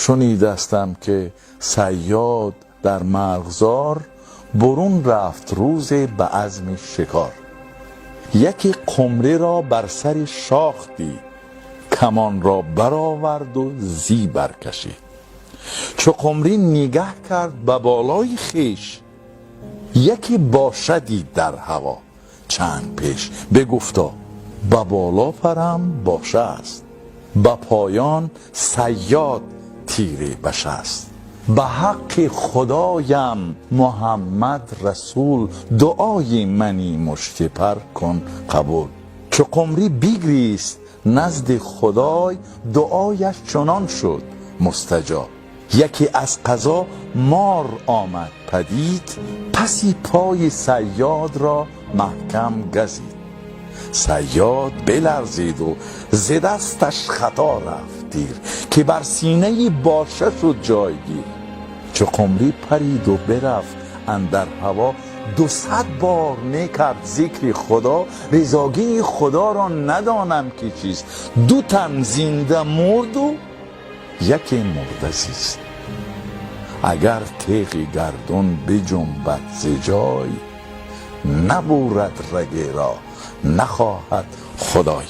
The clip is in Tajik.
Шунидастам, ки Сайёд дар марғзор бурун рафт рӯзе ба азми шикор. Яке қумрӣ ро бар сари шох дид, камон ро бароварду зӣ баркашид. Чу қумрӣ нигаҳ кард ба болои хеш, яке боша дид дар ҳаво чанд пеш. Бигуфто: «Ба боло парам, боша аст, ба поён Сайёд тире башаст. Ба ҳаққи Худоям Муҳаммад Расул, дуои мани муштипар кун қабул». Чу қумрӣ бигрист назди Худой, дуояш чунон шуд мустаҷоб. Яке аз қазо мор омад падид, паси пои Сайёд ро маҳкам газид. Сайёд биларзиду зи дасташ хато рафт тир, ки бар синаи боша шуд ҷойгир. Чу қумрӣ париду бирафт андар ҳаво, 200 бор мекард зикри Худо. Ризогии Худоро надонам ки чист, ду тан зинда мурду яке мурда зист. Агар теғи гардун биҷунбад зи ҷой, набурад рагеро нахоҳад Худой.